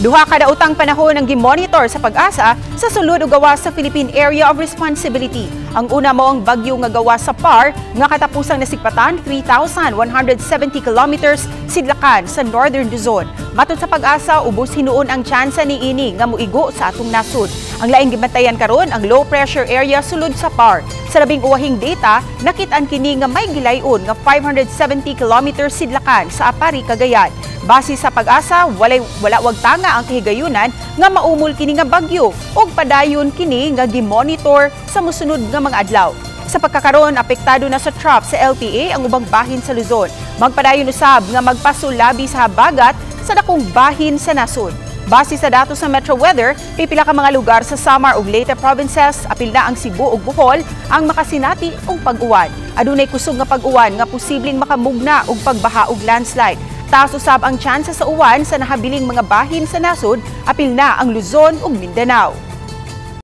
Duha ka daotang panahon ang gimonitor sa PAGASA sa sulod ug gawas sa Philippine Area of Responsibility. Ang una mao ang bagyo nga gawas sa PAR nga katapusang nasikpatan 3,170 kilometers sidlakan sa Northern Luzon. Matod sa PAGASA, ubos hinuon ang tsansa niini nga muigo sa atong nasod. Ang laing gibantayan karon ang low pressure area sulod sa PAR. Sa labing uwahing data, nakit-an kini nga may gilayon nga 570 kilometers sidlakan sa Aparri, Cagayan. Base sa PAGASA, wala wag tanga ang kahigayunan nga maumol kini nga bagyo ug padayon kini nga gimonitor sa mosunod nga mga adlaw. Sa pagkakaron, apektado na sa trough sa LPA ang ubang bahin sa Luzon. Magpadayon usab nga magpasulabi sa habagat sa dakong bahin sa nasod. Base sa datos sa Metro Weather, pipila ka mga lugar sa Samar ug Leyte provinces, apil na ang Cebu ug Bohol, ang makasinati og pag-uwan. Adunay kusog nga pag-uwan nga posibleng makamugna og pagbaha ug landslide. Taas usab ang tsansa sa uwan sa nahabiling mga bahin sa nasod, apil na ang Luzon ug Mindanao.